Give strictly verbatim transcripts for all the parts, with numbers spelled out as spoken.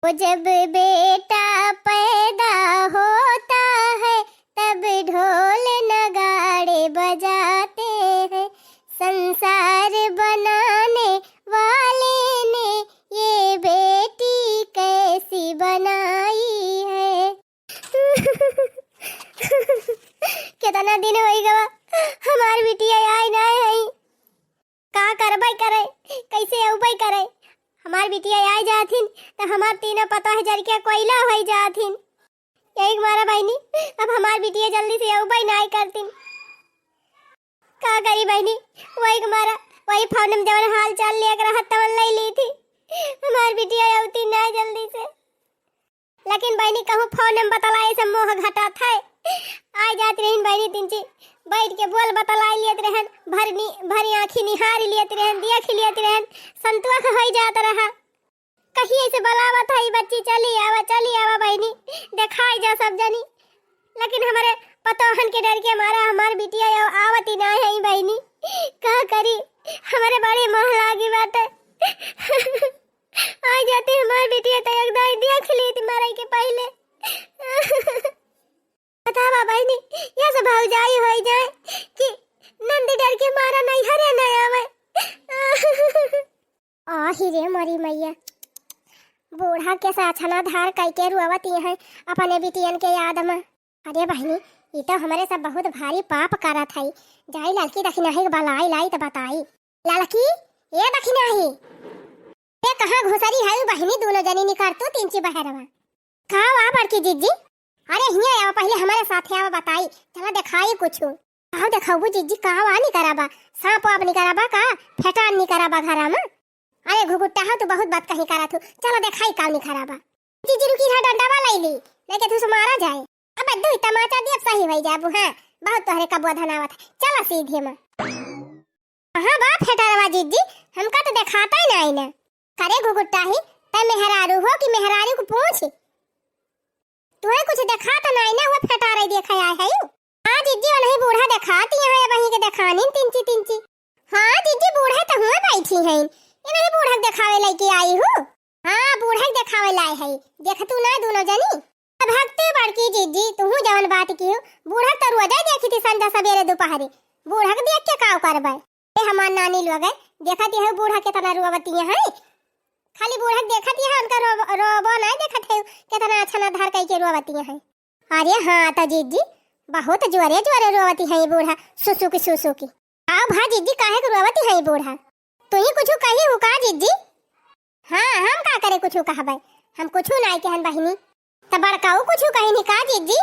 वो जब बेटा पैदा होता है, तब ढोल नगाड़े बजाते हैं। संसार बनाने वाले ने ये बेटी कैसी बनाई है। केतना दिन होइ गवा, हमार बिटिया आय नाय है। का करबै करे, कैसे अउबै करे? हमार बिटिया आय जाथिन, त हमार तीनों पतोह जरि के कोइला होइ जाथिन। यही के मारा बहिनी, अब हमार बिटिया जल्दी से अउबै नाय करतिन। का करी बहिनी, वही के मारा, वही फोन में जवन हाल चाल लेके रहत तवन लइ ली थी। हमार बिटिया अउती नाय जल्दी से। लेकिन बहिनी, कहूँ फोन में बतलाए से मोह घटत है। आय जात रहिन बहिनी तिनची, बैठ के बोल बतलाए लेत रहन, भर नी-, भर आँखी निहार लेत रहन, देख लेत रहन, संतोष होइ जात रहा। कहिए से बलावत है बच्ची, चली आवा, चली आवा बहिनी, देखाई जा सब जनी। लेकिन हमरे पतोहन के डर के मारा हमार बिटिया आव-, आवती नाय है बहिनी। का करी, हमरे बड़ी मोह लागी बाटे। आय जाती हमार बिटिया त एक दाई देख ली थी मरई के पहिले। बतावा बहिनी, यह सब भौजाई होइ जाए कि नंदी डर के मारा नैहरे न आवे। आही रे मोरी मैया, बूढ़ा के साछना धार कइके रोवत हैं अपने बिटियन के याद में। अरे बहिनी, ई तो हमरे सब बहुत भारी पाप करत हई। जाई ललकी दखिनाही के बलाई लाई त बताई। ललकी, ए दखिनाही, ए कहाँ घुसरी हई बहिनी, दूनो जनी निकर तू तिनची बहरवा। का वा बड़की जिज्जी? अरे हियाँ आवा, पहिले हमरे साथे आवा, बताई, चला देखाई कुछु। का देखउबू जिज्जी, का वा निकरा बा? साँप वाप निकरा बा का? फेटान निकरा बा घरा में? अरे घुघुट्टा हो, तू बहुत बात कहीं करत हू। चला देखाई का निकरा बा। जिज्जी रुकी, हाँ डंडा वाला ले ली, लेके तू से मारा जाए। अब दुई तमाचा दियब, सही होइ जाबू। हाँ, बहुत तोहरे कबुआ धनावत है। चला सीधे में। कहाँ बा फेटरवा जिज्जी? हमका तो देखाता ही नाई ना। करे घुघुट्टा ही, तै मेहरारू हो कि मेहरारू को पूछ? तुहे कुछ देखाता नाई ना, वो फेटारे देखे आए है। हाँ जिज्जी, वो नहीं बूढ़ा देखाती है, वहीं के देखानी तिनची तिनची। हाँ जिज्जी, बूढ़ा तो हुआ बैठी हैं, ये नहीं बूढ़ा देखावे लेके आई हूँ। हाँ, बूढ़ा के देखावे लाए है, देख तू ना दूनो जनी। अब भक्ति बड़की जिज्जी, तुहू जवन बात किहू, बूढ़ा तो रोजे देखी थी संझा सबेरे दुपहरे। बूढ़ा के देख के काव करबे? ए हमार नानी लोग है, देखत है बूढ़ा केतना रोवती है। खाली बूढ़ा के देखत है, उनका रो-, रोबो नाई देखत है, केतना अच्छा ना धार कई के रोवती है। अरे हाँ तो जिज्जी, बहुत जोरे जोरे रोवती है बूढ़ा, सुसुकी सुसुकी। आओ भा जिज्जी, काहे के रोवती है बूढ़ा? तू ही कुछ कही हु का जिज्जी? हाँ, हम का करे कुछ कहबे, हम कुछ नाई कहन बहिनी। त बड़काऊ कुछ कहिनी का जिज्जी?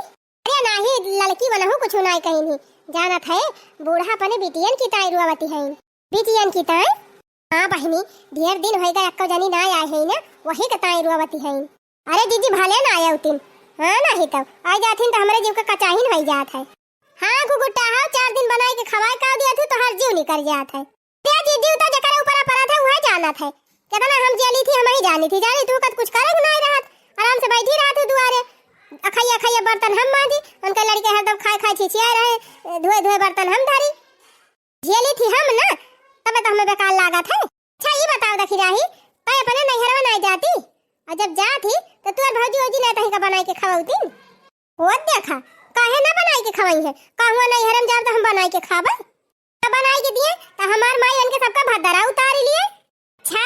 अरे नाही, ललकी वनहु कुछ नाई कहिनी। जानत है, बूढ़ा अपने बिटियन की ताई रोवती है। बिटियन की ताई? हाँ बहिनी, ढेर दिन होइगा, एक्को जनी नाई आए है ना, वही के ताई रोवती है। अरे जिज्जी, भले ना आए उतिन, हाँ नाही तब आ जाथिन त हमरे जीव के कचाहिन होइ जात है। हाँ घुघुट्टा हो, चार दिन बनाई के खवाए का दिया थू, तोहार जीव निकल जात है। ते जिज्जी, उ तो जेकरे ऊपर अपराध है, वह जानत है। केतना हम जेली थी, हम ही जानी थी। जानी तू कत कुछ करे के नाई रहत, आराम से बैठी रहत हूँ दुआरे। अखैया अखैया बर्तन हम मांजी, उनके लड़के हरदम खाए खाए छिछियाए रहे, धोए धोए बर्तन हम धरी। जेली थी हम ना, तबे तो हमें बेकार लागत है। अच्छा, ई बताओ दखिनाही, तै अपने नैहरवा नाई जाती? और जब जात ही, तो तोर भौजी ओजी नाई तही का बनाई के खवौतीन? वो देखा, काहे ना बनाई के खवई है? कहूँ नैहर में जाब तो हम बनाई के खाबे? तो बनाई के दिए, तो हमार माई उनके सबका भद्दरा उतार लिए। अच्छा,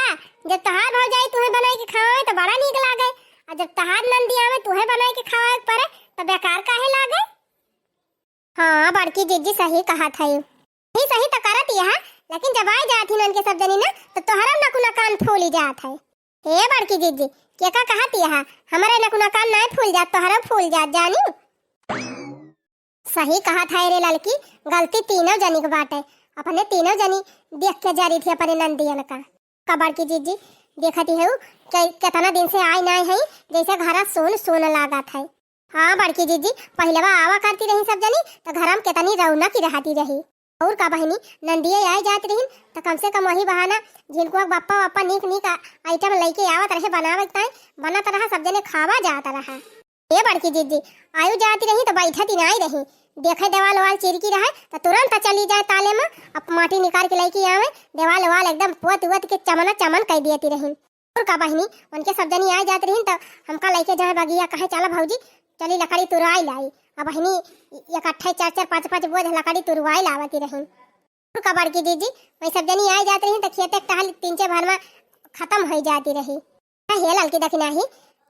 जब तोहार भौजाई तुहे बनाई के खवावे तो बड़ा नीक लागे, और जब तोहार नंदी आवे तुहे बनाई के खवावे के पड़े, तो बेकार काहे लागे? हाँ, बड़की जिज्जी सही कहत है। ही सही तो करत यह, लेकिन जब आए जात ही उनके सब जनी ना, तो तोहरा नकुना कान फूली जात है। हे बड़की जिज्जी, के का कहत यह? हमारे नकुना कान नाय फूल जात, तोहरा फूल जात, जानी? सही कहत है रे ललकी, गलती तीनों जनी के बाटे। अपने तीनों जनी देख के जरी थी अपने नंदियन का। का बड़की जिज्जी, देखत ही हऊ, के-, केतना दिन से आए नाय है, जैसे घरा सुन सुन लागत है। हाँ बड़की जिज्जी, पहिलवा आवा करती रही सब जनी, तो घर में केतनी रौनक ही रहती रही। और का बहिनी, नंदिये आए जात रही, तो कम से कम वही बहाना झिनकुआ के बप्पा वप्पा नीक नीक आ-, आइटम लइके आवत रहे बनावे के ताई, बनत रहा, सब जने खावा जात रहा। ए बड़की जिज्जी, आयु जाती रही तो बैठत ही नाई रही। देखे देवाल ओवाल चिरकी रहे तो तुरंत चली जाए ताले में, अब माटी निकाल के लेके आवे, देवाल ओवाल एकदम पोत वोत के चमना चमन कर दियती रही। और का बहिनी, उनके सब जनी आइ जात रहिन त हमका लइके जाए बगिया, कहे, "चला भौजी, चली लकड़ी तुरवाइ लाई।" अब बहिनी इकट्ठे चार चार पाँच पाँच बोझ लकड़ी तुरवाइ लावत रहिन। और का बड़की जीजी, वही सब जनी आइ जात रहिन त खेते के टहल तीन चार भर में खतम होइ जाती रही। हे ललकी दखिनाही,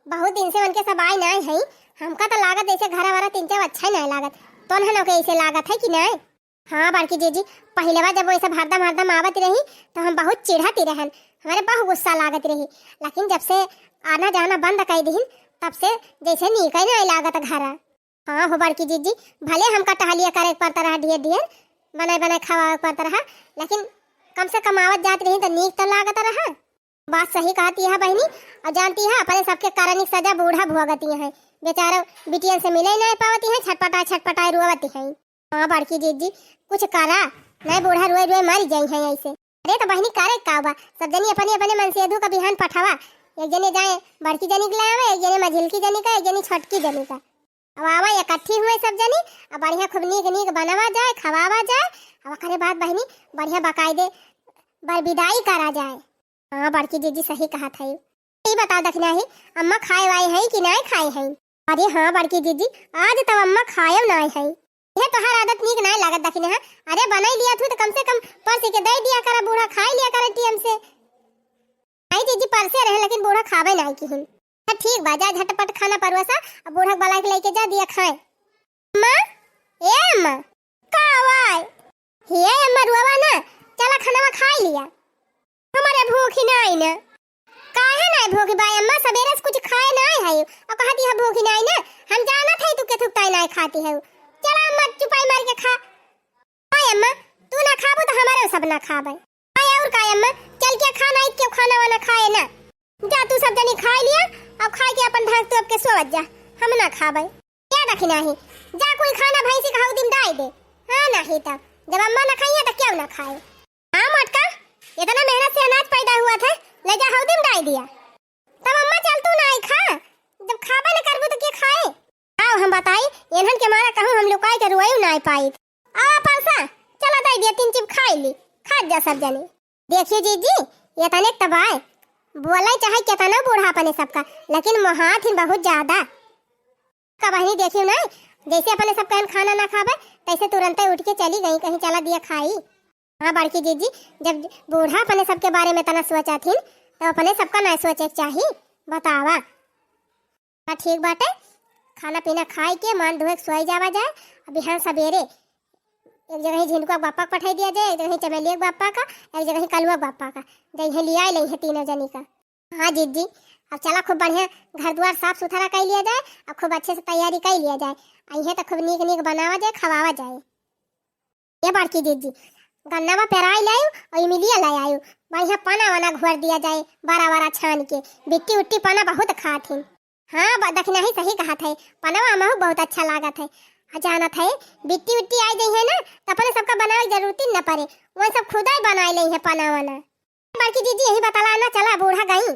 बहुत दिन से उनके सब आइ नाइ हई, हमका त लागत जैसे घरा वरा तीन चार अच्छा ही नाइ लागत। तोन्हनो के ऐसे लागत है कि नाइ? हाँ बड़की जीजी, पहिलवा जब वैसे हरदम हरदम आवत रही त हम बहुत चिढ़ती रहन, हमरे बहुत गुस्सा लागत रही। लेकिन जब से आना जाना बंद कइ दिहिन, तब से जैसे नीक ही नाइ लागत घर। हाँ हो बड़की जीजी, भले हमका टहलिया करे के पड़त रहा ढेर ढेर, बनाए बनाए खवावे के पड़त रहा, लेकिन कम से कम आवत जात रही त नीक त लागत रहा। बात सही कहती है बहिनी, और जानती है अपने सबके करनी के सजा बूढ़ा भोगती है। बेचारा बिटियन से मिले नाइ पावती है, छटपटाए छटपटाए रोवती है। हाँ बड़की जीजी, कुछ करा, नाइ बूढ़ा रोए रोए मर जाई है ऐसे। अरे त बहिनी करे का बा, सब जनी अपने अपने मनसेधू का बिहान पठावा, एक जने जाए बड़की जनी के लावे, एक जने मझिलकी जनी का, एक जनी छोटकी जनी का। अब आवा इकट्ठी हुए सब जनी, अब बढ़िया खूब नीक नीक बनावा जाए, खवावा जाए, अब ओकरे बाद बहिनी बढ़िया बकायदे बर विदाई करा जाए। हाँ बड़की जीजी सही कहत है। ई बताओ दखिनाही, अम्मा खाए वाए हैं कि नाइ खाए हैं? अरे हाँ बड़की जीजी, आज तब अम्मा खाए नाइ हैं। यह तोहार आदत नीक नाइ लागत दखिनाहा। अरे बनाई लिया थू त कम से कम परस के दे दिया करा, बूढ़ा खाए लिया करा टीएम से। नाइ जीजी परसे रहे लेकिन बूढ़ा खावे नाइ किहिन। त ठीक बा, जा झटपट खाना परोसा, अब बूढ़ा के बलाइ के लइके जा दिया खाए। अम्मा, ए अम्मा, का वाय? हे अम्मा रुआवा ना, चला खाना खाइ लिया। हमरे भूखी नाइ ना। काहे नाइ भूखी बाय अम्मा, सबेरे से कुछ खाए नाइ है, और कहती है भूखी नाइ ना। हम जानत है तू केथुक ताई नाइ खाती है। चला अम्मा चुपाई मार के खा। बाय अम्मा, तू ना खाबू त हमरे सब ना खाबे। आय और का अम्मा, चल के खा, नाइ क्यों खाना वाना खाए ना। जा तू सब जनी खाइ लिया, अब खाइ के अपन ढाक तोप के सोवत जा, हम ना खाबे। क्या दखिनाही, जा कोई खाना भैंसी का हौदी में डाइ दे। हाँ नाहीं त जब अम्मा ना खाई है त क्यों ना खाए। हाँ मोटका, इतना मेहनत से अनाज पैदा हुआ था, ले जा हौदी में डाइ दिया। तब अम्मा चल तू नाइ खा, जब खाबे न करबू त के खाए? आओ हम बताई, इन्हन के मारा कहूँ हम लुकाई के रोए नाइ पाई। आओ परसा, चला दे दिया, तीन चिप खाइ ली, खा जा सब जने। देखियो जीजी, ये तने तबाय, बोले चाहे केतना बूढ़ा अपने सबका, लेकिन मोहात हिन बहुत ज्यादा। का बहिनी देखियो ना, जैसे अपने सब कहन खाना ना खाबे, तैसे तुरंते उठ के चली गई, कहीं चला दिया खाई। हाँ बड़की जीजी, जब बूढ़ा अपने सबके बारे में तना सोचत हिन, तो अपने सबका ना सोचे के चाही, बतावा। हाँ ठीक बाटे, खाना पीना खाइ के मान धोए के सोई जावा जाए। अब बिहान सबेरे एक जगह ही झिनकुआ के बापा के पठाई दिया जाए, एक जगह ही चमेलिया के बापा का, एक जगह ही कलुआ के बापा का, जइहे लिया ले है तीनों जनी का। हाँ जीजी, अब चला खूब बढ़िया घर द्वार साफ सुथरा कइ लिया जाए, अब खूब अच्छे से तैयारी कइ लिया जाए, अइहे त खूब नीक नीक बनावा जाए, खवावा जाए। ये बड़की जीजी, गन्नावा पेराई लायु और इमिलिया ले आयु, बढ़िया पना वना घोर दिया जाए, बड़ा बड़ा छान के, बिट्टी उट्टी पना बहुत खात हिन। हाँ, ब-, दखिनाही सही कहत है, पनवा अमहू बहुत अच्छा लागत है। आ जानत है, बिट्टी उट्टी आइ जइहे ना, त अपने सबका बनावे के जरूरत ही न पड़े, वन सब खुदे बनाइ लेइहे पना वना। बड़की जीजी यही बतला ना चला बूढ़ा गई।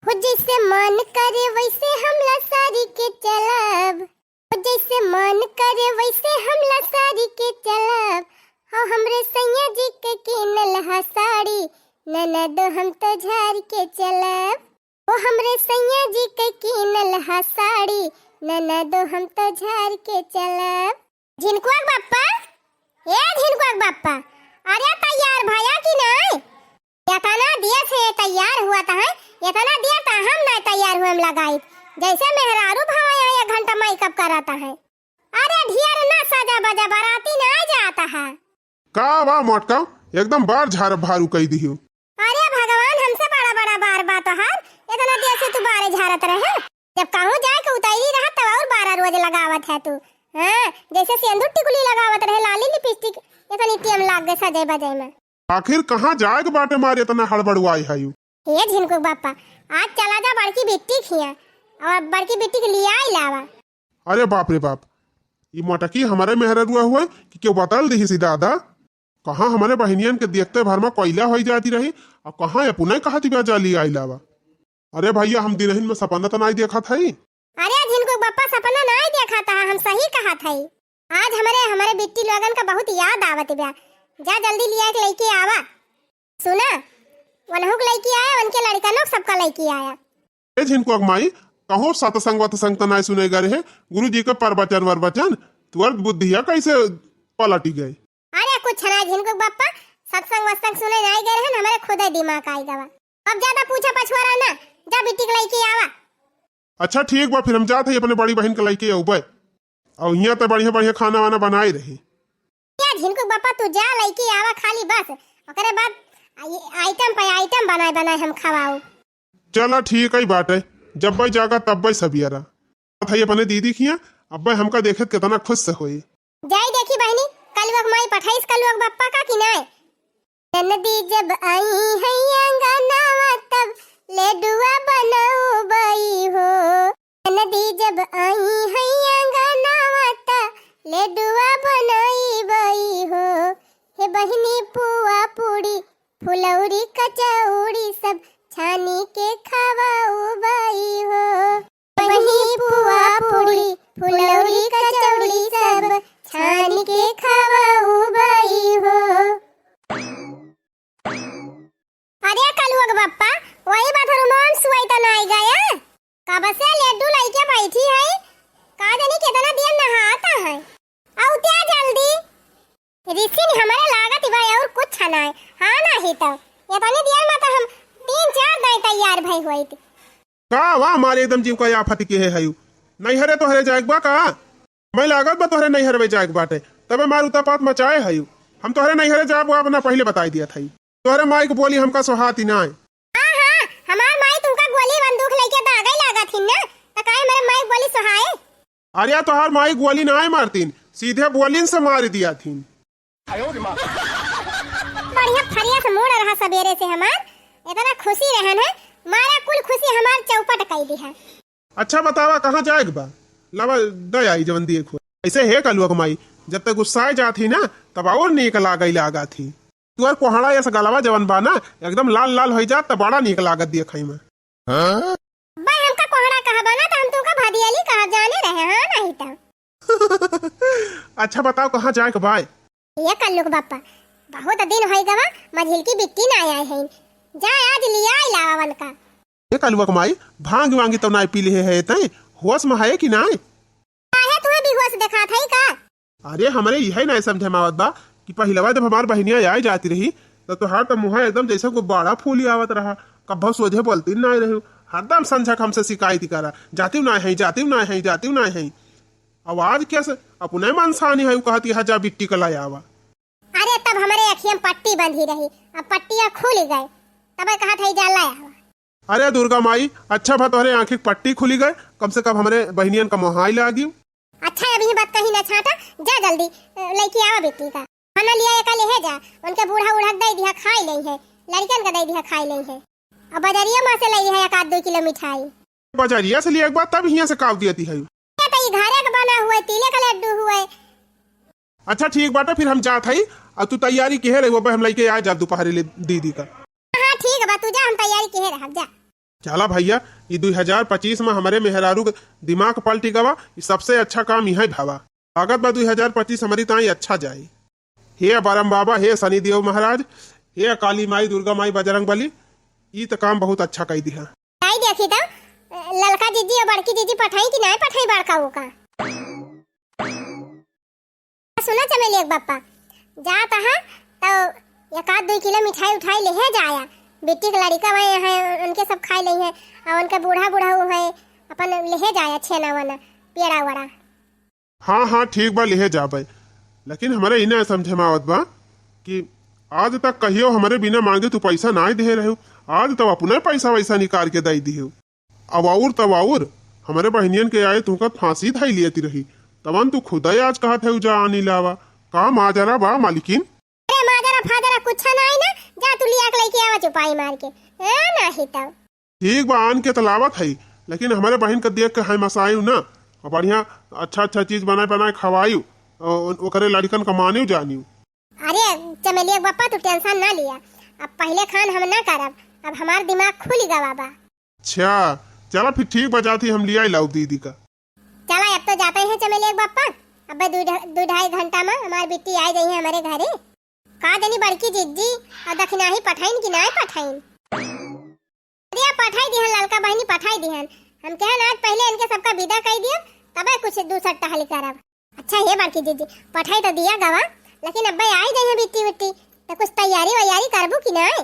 हो जैसे मन करे वैसे हम लसारी के चलब, हो जैसे मन करे वैसे हम लसारी के चलब, हो हमरे सैया जी के किनल हा साड़ी, ननदो हम तो झार के चलब। ओ हमरे सैया जी के कीनल हा साड़ी, ननदो हम तो झार के चलब। झिनकुआ के बाप्पा, ए झिनकुआ के बाप्पा, अरे तैयार भया कि नाय? एतना देर से तैयार हुआ त है, एतना देर त हम नाय तैयार हुए में लगाई, जैसे मेहरारू भवा यहाँ एक घंटा मेकअप करत है। अरे ढेर ना सजा बजा, बराती ना जात है। का बा मोटका, एकदम बार झार भारू कई दिहियो। अरे भगवान, हमसे बड़ा बड़ा बार बा तोहार, एतना देर से तू बारे झारत रहे। जब कहूँ जाए के उतैरी रहा तब और बारह रोज लगावत है तू। हाँ, जैसे सेंदूर टिकुली लगावत रहे, लाली लिपस्टिक, एतनी टेम लाग गए सजे बजे में। आखिर कहाँ जाए के बाटे मार एतना हड़बड़ुआई है यू? हे झिनकू बापा, आज चला जा बड़की बिट्टी खिया, और बड़की बिट्टी के लियाई लावा। अरे बाप रे बाप, ई मोटकी हमरे मेहररुआ हुए कि केहू बतल दिहिस दादा? कहाँ हमरे बहिनियन के देखते भर में कोइला होई जाती रही, और कहाँ ये पुनः कहती बा जा लियाई लावा। अरे भैया, हम दिनहिन में सपना त नाई देखत हई। अरे झिनकू बापा, सपना नाई देखत है, हम सही कहत हई। आज हमरे, हमरे बिट्टी लोगन का बहुत याद आवत बा। जा जल्दी लिया के लेके आवा। सुना, वनहु के लइके आया, उनके लड़िकनों के सबका लइके आया। ए झिनकुआ के माई, कहूँ सत्संग वत्संग त नाय सुने गए रहे, गुरु जी के प्रवचन वरवचन, तुअर बुद्धिया कैसे पलटी गए? अरे कुछ ना झिनकुआ के बप्पा, सत्संग वत्संग सुने नाय गए रहे, हमरे खुदे दिमाग आई गवा। अब ज्यादा पूछा पछुआ रहा ना, जा बिट्टी के लइके आवा। अच्छा ठीक बा, फिर हम जात हई अपने बड़ी बहिन के लइके अउबे। अउ हियाँ त बढ़िया बढ़िया खाना वाना बनाए रही। या झिनकू बप्पा, तू जा लइके आवा खाली बस, ओकरे बाद आई-, आइटम पे आइटम बनाए बनाए हम खवाऊ। चला ठीक है बाटे, जब्बे जागा तब्बे सबियरा। बात है अपने दीदी खिया, अब्बे हमका देखे त कितना खुश से होई। जाई देखी बहिनी, कलुआ के माई पठाइस कलुआ के बप्पा का कि नाय? ननदी जब आई है अंगनावा तब लेडुआ बनउबई हो। ननदी जब आई है अंगनावा त लेडुआ बनउबई हो। हे बहिनी पुआ पूड़ी फुलौरी कचौड़ी सब छानी के खवाउबई हो। बहिनी पुआ पूड़ी फुलौरी कचौड़ी सब छानी के खवाउबई हो। अरे कलुआ के बप्पा, वही बात रुमान सुआई त नाई गया। कब से लेडू लइके बैठी है, का जानी कितना देर नहाता है। आउ त्या जल्दी। रिसिन हमरे लागत बा और कुछ ना है। हाँ नाही तो। इतनी देर में तो हम तीन चार दाई तैयार भई हुई थी। का वा हमारे एकदम जीव का आफत के है हयू। नैहरे तोहरे जाएक बा का? मैं लागत बा तोहरे नैहरवे जाएक बाटे। तबे मार उतापात मचाए हयू। हम तोहरे नैहरे जाब अपना पहिले बताई दिया था। तोहरे माई के बोली हमका सोहाती नाय। हाँ, हाँ, हमार माई तुमका गोली बंदूक लइके भागई लागत हिन ना, त काहे हमरे माई के गोली सोहाए? अरे, तोहार माई गोली नाय मारतीन, सीधे बोलिन से मार दिया थीन। बढ़िया फरिया से मूड रहा सबेरे से हमार, इतना खुशी रहन है, मारा कुल खुशी हमार चौपट कई दिहा। अच्छा बतावा, कहाँ जाएक बा? लावा, दे आई जवन दिए खोए। ऐसे हे कलुआ के माई, जब तक गुस्साए जात ही ना, तब और नीक लागई लागत ही। तुअर कोहड़ा यस गलवा जवन बा ना, एकदम लाल लाल होई जात, त बड़ा नीक लागत दिए खाई में। भाई, हमका कोहड़ा कहबा ना, त हम तुमका भदियली कहब, जाने रहे, हाँ, नाही त। अच्छा बताओ, कहाँ जाएक बाय? ये कल्लू के बप्पा, बहुत दिन होई गवा, मझिल की बिट्टी ना आए हैं। जा आज लिया लावा वनका। ए कलुआ के माई, भांग वांगी तो नाय पी लिहे है तैं, होश में है कि नाय? काहे तुहे बेहोश देखात है का? अरे हमरे इहे नाय समझे में आवत बा कि पहिलवा जब हमार बहिनिया आए जाती रही, तो तोहार तो मुँह एकदम जैसे गुब्बारा फूली आवत रहा, कब्बो सोझे बोलती नाय रही, हरदम संझक हमसे शिकायत करा, जाती नाय है, जाती नाय है, जाती नाय है। आवाज कैसे अपने मनसानी है, कहती है जा बिट्टी का लाया आवा। अरे तब हमरे अखियन पट्टी बंधी रही, अब पट्टिया खुल गए, तब कहत है जा लाया आवा। अरे दुर्गा माई, अच्छा भा तोहरे आँखी के पट्टी खुली गए, कम से कम हमरे बहिनियन का मोहाई लागी। अच्छा, अब ये बात कहीं ना छाटा, जा जल्दी, अ, लइके आवा बेटी का। खाना लिया एका लेहे जा, उनके बूढ़ा उढ़ा के दे दिया, खाई लेई है, लड़कन का दे दिया, खाई लेई है। अब बजरिया में से ले है एक आध दो किलो मिठाई। बजरिया से लिए एक बार तब हियाँ से काव दिया थी है। ये तो ये घरे का बना हुआ है, तिले का लड्डू हुआ है। अच्छा ठीक बाटे, फिर हम जात हई, और तू तैयारी किहे रही, वो हम लइके आ जा दोपहरे ले दीदी का। हाँ ठीक बा, तू जा, हम तैयारी किहे रहब, जा। चला भैया, ई दुई हजार पच्चीस में हमरे मेहरारू के दिमाग पलटी गवा, ई सबसे अच्छा काम इहे भावा। लागत बा दुई हजार पच्चीस हमरी ताई अच्छा जाई। हे बरम बाबा, हे शनि देव महाराज, हे काली माई, दुर्गा माई, बजरंग बली, ई त काम बहुत अच्छा कई दिहा। आई देखी त, ललका जीजी और बड़की जीजी पठाई कि नाय पठाई बड़का वो का? सुना चमेलिया के बप्पा, जात हा तो एक आध दुई किलो मिठाई उठाई लेहे जाया, बिट्टी के लड़िका वही है, उनके सब खाई लेई है, और उनके बूढ़ा बूढ़ा वो है, अपन लेहे जाया छेना वना, पेड़ा वड़ा। हाँ, हाँ, ठीक बा, लेहे जाबे, लेकिन हमरे ई ना समझे में आवत बा कि आज तक कहियो हमरे बिना मांगे तू पैसा नाय देहे रहे, आज तो अपने पैसा वैसा निकाल के दे दिहे। अब और तब और, हमरे बहिनियन के आए तुहका फांसी धाई लियती रही, तवन तू खुदे आज कहत है जा आनी लावा, का माजरा बा मालिकिन? अरे माजरा फाजरा कुछ नाई ना, जा तू लिया के लइके आवा चुपाई मार के, ए नाही तब। ठीक बा, आन के त लावत है, लेकिन हमरे बहिन के देख के है मसायु ना, और बढ़िया अच्छा अच्छा चीज बनाए बनाए खवायु, और ओकरे लड़िकन का मानियो जानियो। अरे चमेलिया के बप्पा, तू टेंशन ना लिया, अब पहिले खान हम ना करब, अब हमार दिमाग खुल गवा बा। अच्छा, चला फिर ठीक बा, जात ही हम लिया लाउब दीदी का। चला अब तो जाते हैं चमेलिया के बप्पा, अब दू ढा-, दू ढाई घंटा में हमार बिट्टी आ जाई है हमारे घरे। का जानी बड़की जिज्जी और दखिनाही पठाइन कि नाय पठाइन। पठाई दिहन ललका बहिनी, पठाई दिहन। हम कहन आज पहिले इनके सबका विदा कई दियब, तबे कुछ दूसर टहली करब। अच्छा हे बड़की जीजी, पठाई तो दिया गवा, लेकिन अब्बे आई जइहैं बिट्टी उट्टी, तो कुछ तैयारी वैयारी करबू कि नाय?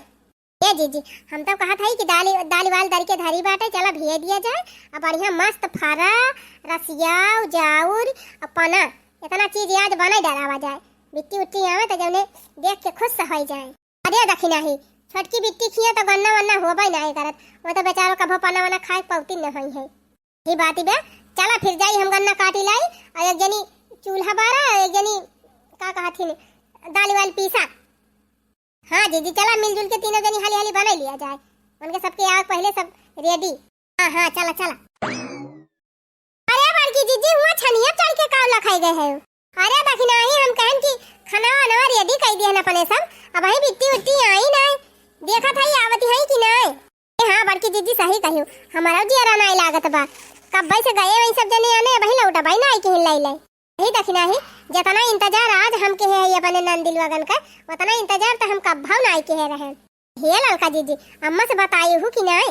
ए जीजी, हम तो कहत हई कि दाली, दाली वाल दर के धरी बाटे, चला भेज दिया जाए। अब बढ़िया मस्त फरा, रसियाऊ, जाउर, और पना, इतना चीज आज बने डरावा जाए। बिट्टी उट्टी आवे तो जौने देख के खुश हो जाए। अरे दखिनाही, छोटकी बिट्टी खिया तो गन्ना वन्ना होबे नाय करत, वो तो बेचारो कभो पना वना खाए पौती न होई है। ही बात बे, चला फिर जाई हम गन्ना काटी लाई, और एक जनी चूल्हा बारा, और एक जनी का कहथिन दाली वाल पीसा। हाँ जीजी, चला मिलजुल के तीनों जनी हाली हाली बनाई लिया जाए। उनके सबके आग पहले सब ready। हाँ, हाँ, चला, चला। अरे बड़की जीजी, हुआ छनिया चढ़ के काव लखाई गए है? अरे दखिनाही, हम कहन कि खाना वाना ready कई दिहन अपने सब, अबहीं बिट्टी उट्टी आई नाय, देखत हई आवती हई कि नाय। ए हाँ बड़की जीजी, सही कहियो, हमारा जियरा नाय लागत बा, कब्बे से गए वही सब जने आने, अबहीं लौटा बाई नाय किहिन लाई लाई। यही दखिनाही, जतना इंतजार आज हम के है अपने नंदी लोगन का, उतना इंतजार तो हम कब्बो नाय के रहे। हे ललका जीजी, अम्मा से बताई हूँ कि नाय?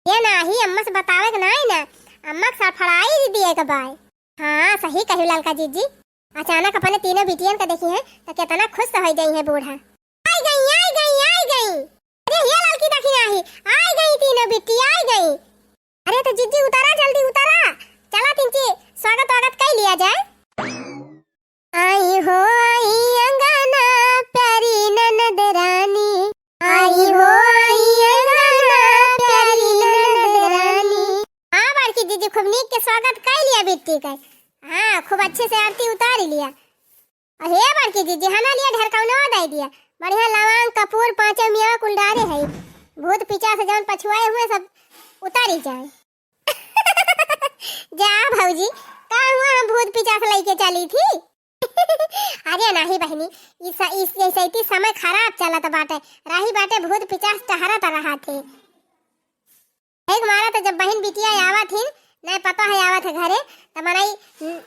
ये नाही, अम्मा से बतावे के नाही ना, अम्मा के सड़फड़ाई दिए के बाय। हाँ, सही कही ललका जीजी, अचानक अपने तीनों बिटियन का देखी है तो कितना खुश हो जाई है बूढ़ा। आई गई, आई गई, आई गई। अरे हे ललकी दखिनाही, आई गई तीनों बिट्टी, आई गई। अरे तो जीजी उतारा, जल्दी उतारा, चला तिनके स्वागत वागत कई लिया जाए। आई हो आई अंगना प्यारी ननद रानी, आई हो आई अंगना प्यारी ननद रानी। हाँ बड़की जीजी, खूब नीक के स्वागत कई लिया बिट्टी का। हाँ, खूब अच्छे से आरती उतार लिया। अहे बड़की जीजी, हना लिया ढेरकौनवा दे दिया, बढ़िया लवांग कपूर पाँचों मियाँ कुल डारे है, भूत पिचास जौन पछुआए हुए सब उतारी जाए। जा भौजी, का हुआ, हम भूत पिचास लइके चली थी? अरे नाही बहिनी, इस, इस, इस, इस समय खराब चलत बाटे, राही बाटे भूत पिचास टहरत रहा थे। एक मारा तो जब बहिन बिटिया आवत हिन, नहीं पता है आवत है घरे, त मनई, न,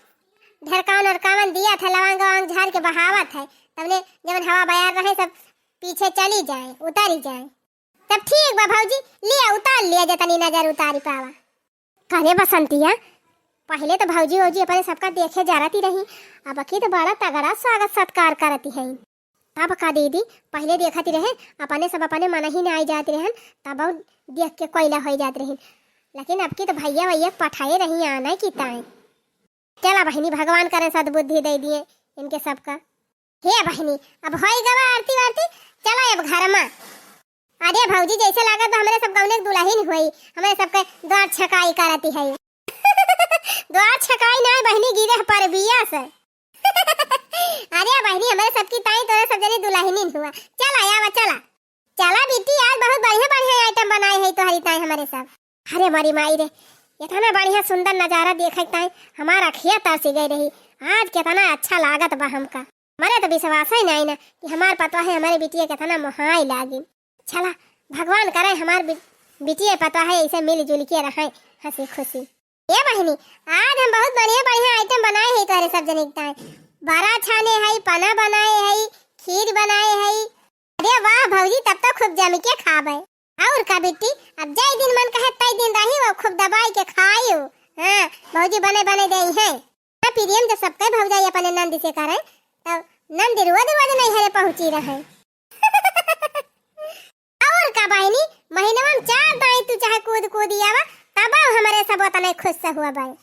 ढेरकावन उरकावन दिया था, लवांग ववांग झाड़ के बहावत है, तबने जवन हवा बयार रहे सब पीछे चली जाए, उतारी जाए। तब ठीक बा भौजी, लिया उतार लिया, जतनी नजर उतारी पावा। कने बसंतिया, पहिले तो भौजी वौजी अपने सबका देखे जरती रही, अब की तो बड़ा तगड़ा स्वागत सत्कार करती है। तब का दीदी, पहिले देखती रहे, अपने सब अपने मन ही ना आई जाती रहन, तब देख के कोयला हो जाती रही। लेकिन अब की तो भैया वैया पठाए रही आना की ताई। चला बहिनी, भगवान करे सद्बुद्धि दे दिए इनके सबका। हे बहिनी, अब होई गवा आरती वारती, चला अब घर मा। अरे भौजी, जैसे लागत बा हमरे सब गौने के दुल्हन होई, हमरे सबके द्वार छकाई करती है। द्वार छकाई ना बहिनी, गिरे पर बिया से। अरे बहिनी, हमरे सबकी ताई तोरे सब जनी दुल्हनिन हुआ। चला आवा, चला। चला बिट्टी, आज बहुत बढ़िया बढ़िया item बनाए है तोहरी ताई हमरे सब। अरे मोरी माई रे, इतना बढ़िया सुंदर नजारा देखे ताई हमार अखिया तरसी गई रही। आज कितना अच्छा लागत बा हमका। हमरे तो विश्वास ही नहीं ना कि हमार पतवा है, हमारे बिटिया कितना मोहाई लागिन। चला, भगवान करे हमार बि-, बिटिया पतवा है ऐसे मिलजुल के रहे हंसी खुशी। ए बहिनी, आज हम बहुत बढ़िया बढ़िया item बनाए है तोहरे सब जने के ताई। बरा छाने है, पना बनाए है, खीर बनाए है। अरे वाह भौजी, तब तो खूब जम के खाबे। और का बिट्टी, अब जय दिन मन कहे तय दिन रही वो खूब दबाई के खायू। हाँ, भौजी बने बने दे है। ना प्रियम जब सबके भौजाई अपने नंद से करे, तब नंद रोज रोज नहीं हरे पहुंची रहे। और का बहिनी, महीनवा में चार दाई तू चाहे कूद कूद आवा, तब हमरे सब उतने खुश से हुआ बाई।